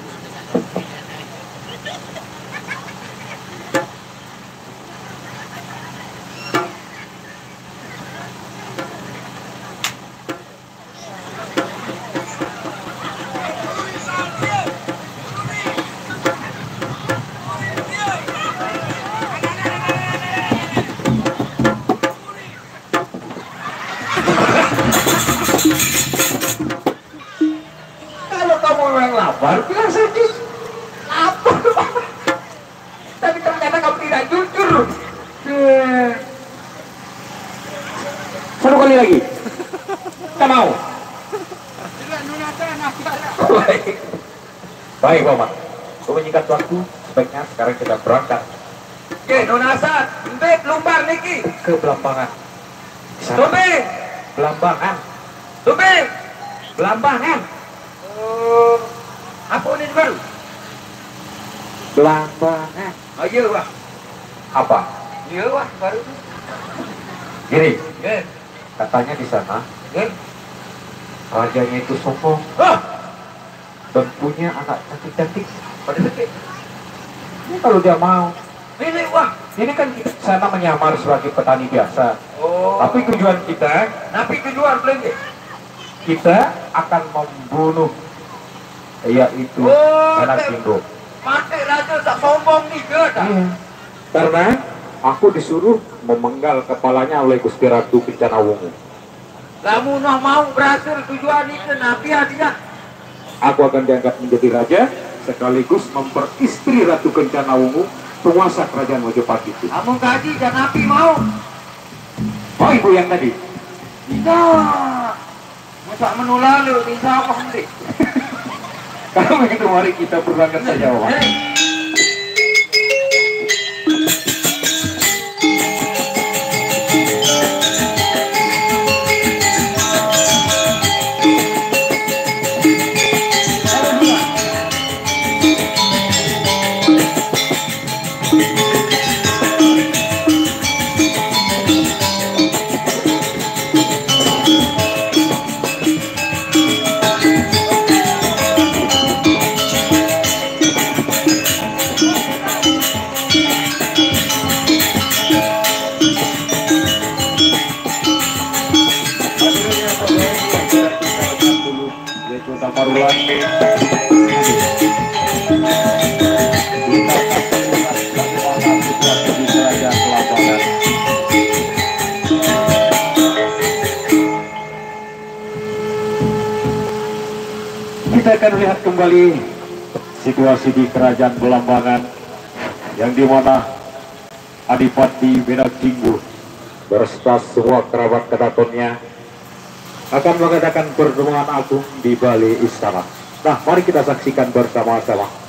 Kalau kamu memang lapar, bilang saja. Lapar. Tapi ternyata kamu tidak jujur. Eh. Satu kali lagi. Kita mau. Baik. Baik, Paman. Untuk menyingkat waktu, sebaiknya sekarang kita berangkat. Oke, nunasan. Mbek lumbar niki. Ke Belambangan. Di sana. Tumbe. Belambangan. Tumbe. Belambangan. Oh, apa ini baru? Belambangan. Oh, iya, Wah. Apa? Iya, Wah, baru. Gini, eh, katanya di sana, eh, rajanya itu sombong. Hah? Dan punya anak cantik-cantik. Pada sedih. Ini kalau dia mau. Ini, Wah. Ini kan kita di sana menyamar sebagai petani biasa. Oh. Tapi tujuan kita, tapi tujuan belanja. Kita akan membunuh, yaitu, oh, anak Jimbo. Mati raja tak sombong nih, dia dah. Iya. Karena Aku disuruh memenggal kepalanya oleh Gusti Ratu Kencana Wungu. Lamun noh mau berhasil tujuan itu, napi hadiah? Aku akan diangkat menjadi raja sekaligus memperistri Ratu Kencana Wungu, penguasa kerajaan Mojopahit itu. Lamun kaji, jangan napi mau. Mau ibu yang tadi? Tidak. Masa menulalu, insya Allah nanti. Kalau begitu, mari kita berangkat saja, Bapak. Kita akan lihat kembali situasi di Kerajaan Belambangan, yang dimana Adipati Bedak Jinggu beserta semua kerabat kedatonnya akan mengadakan pertemuan agung di Balai Istana. Nah, mari kita saksikan bersama-sama.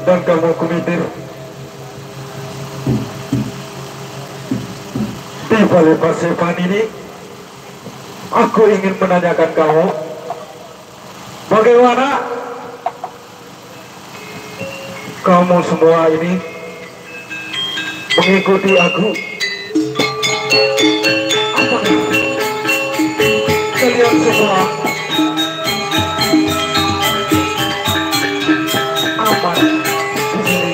Dan kamu kumitir di Balai Paseban ini, aku ingin menanyakan kamu, bagaimana kamu semua ini mengikuti aku? Apakah Yang semua aman di sini.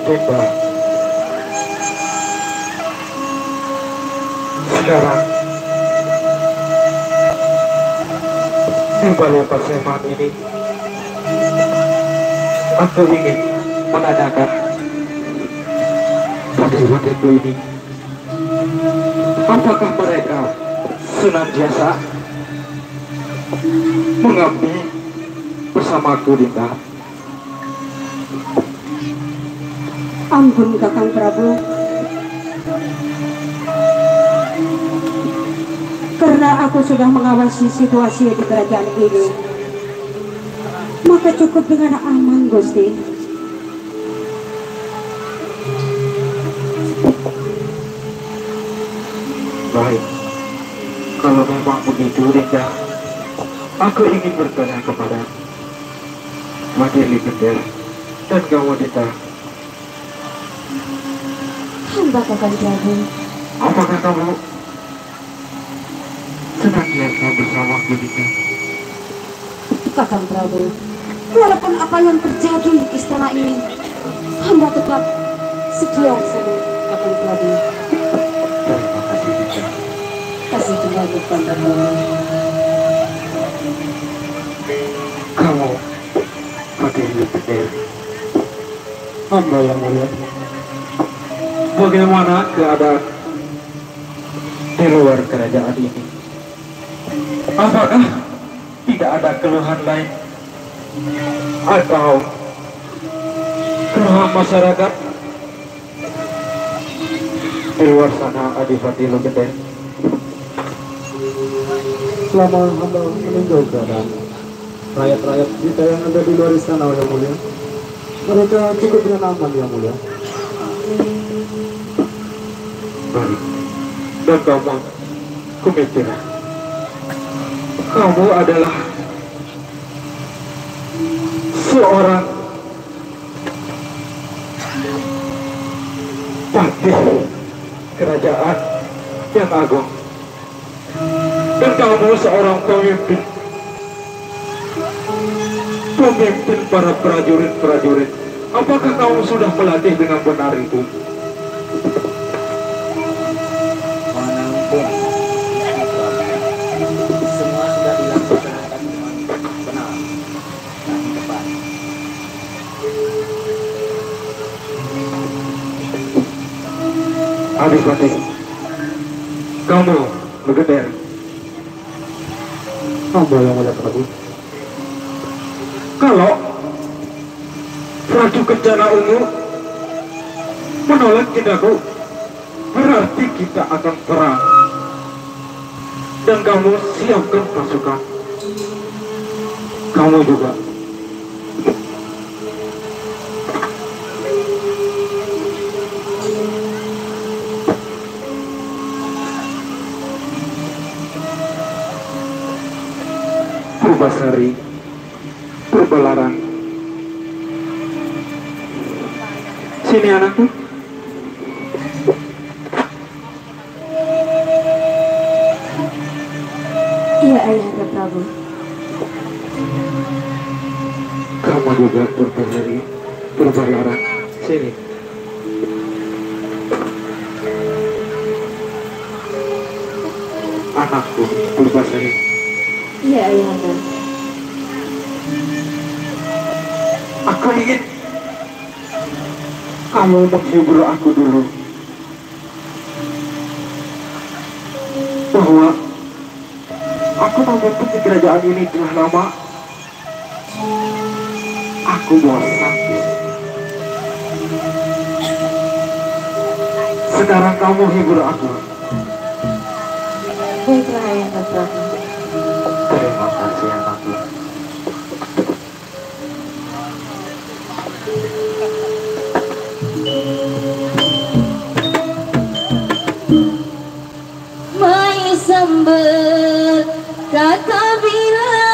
Bunda, sekarang di balai paseman ini, aku ingin menanyakan pada ibu ini, apakah mereka senantiasa mengabdi bersamaku, Dinda? Ampun, Kakang Prabu. Karena aku sudah mengawasi situasi di kerajaan ini, maka cukup dengan aman, Gusti. Baik, kalau memang begitu, Dinda, aku ingin bertanya kepada Mati Lipender dan kamu, Dinda. Hamba, Kakang Prabu. Apakah kamu senantiasa bersamaku, Dinda? Kakang Prabu, walaupun apa yang terjadi di istana ini, hamba tetap setia sama Kakang Prabu. Terima kasih, Dinda. Kasih Tuhan, Kakang Prabu. Kamu pakai hidup sendiri. Hamba yang mulia. Bagaimana keadaan di luar kerajaan ini? Apakah tidak ada keluhan lain atau keluhan masyarakat di luar sana, Adipati Lugender? Selama hamba meninjau keadaan, rakyat-rakyat kita yang ada di luar istana, yang mulia, mereka cukup dengan aman, yang mulia. Baik. Dan kamu, Kumikir, kamu adalah seorang patih kerajaan yang agung. Dan kamu seorang pemimpin. Pemimpin para prajurit-prajurit. Apakah kamu sudah melatih dengan benar itu? Mohon ampun. Semua sudah dilaksanakan dengan benar dan tepat. Adipati, kamu, Lugender. Hamba yang mulia, Prabu. Kalau Ratu Kencana Ungu menolak tindaku, berarti kita akan perang. Dan kamu siapkan pasukan. Kamu juga. Purbasari, Purbalarang. Sini, anakku. Iya, Ayahanda Prabu. Kamu juga, Purbalarang. Purbalarang. Sini. Anakku, Purbasari. Iya, Ayahanda. Aku ingin kamu menghibur aku dulu. Bahwa Aku memimpin kerajaan ini telah lama. Aku bosan. Sekarang kamu hibur aku. Baiklah, Ayahanda Prabu. Terima kasih, anakku. Mai sambut kakak bilang.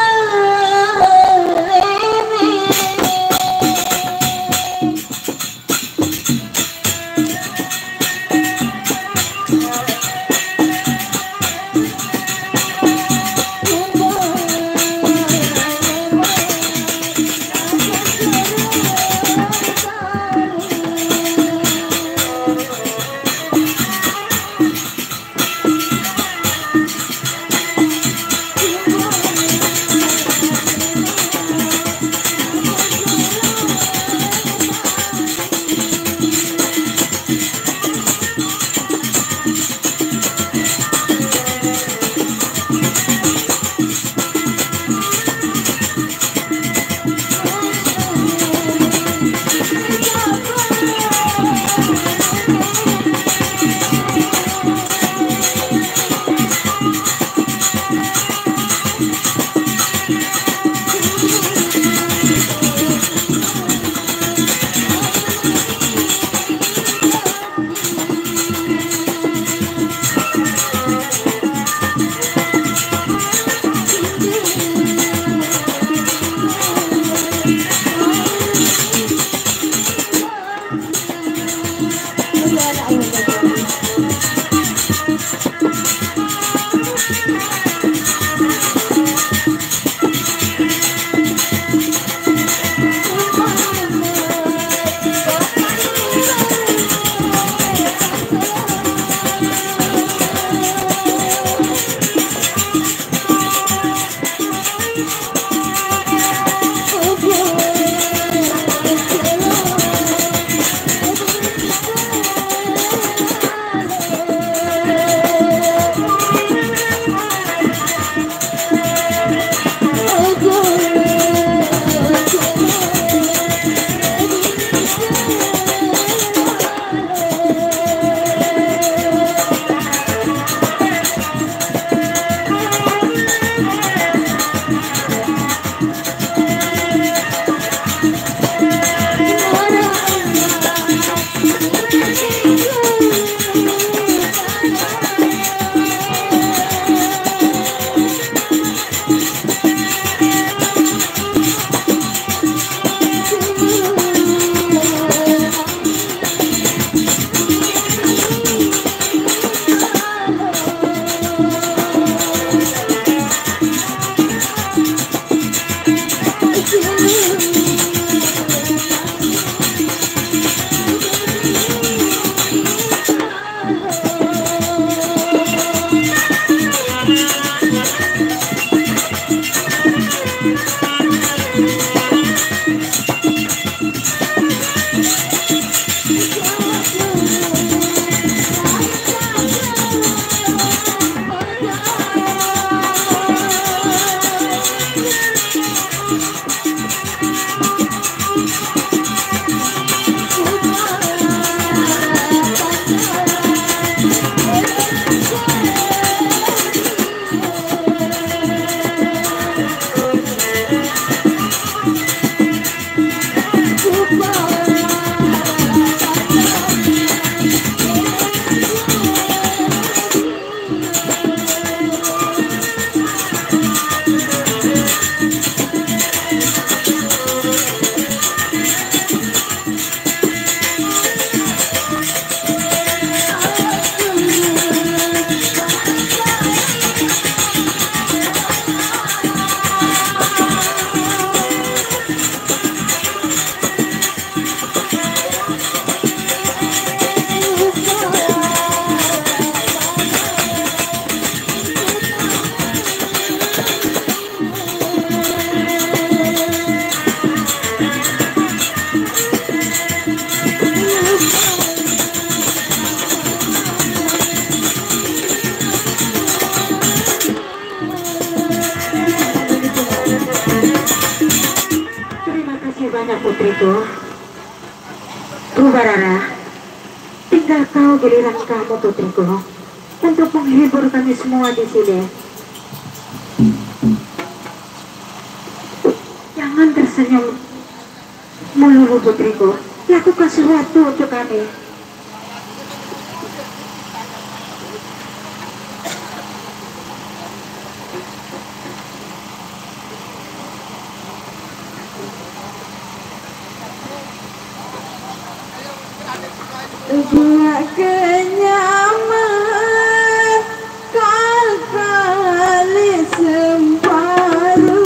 Tuh, Tuh Barara, tinggal kau, giliran kamu, putriku, untuk menghibur kami semua di sini. Jangan tersenyum melulu, putriku. Lakukan sesuatu untuk kami. Buat kenyaman kal kali semparu.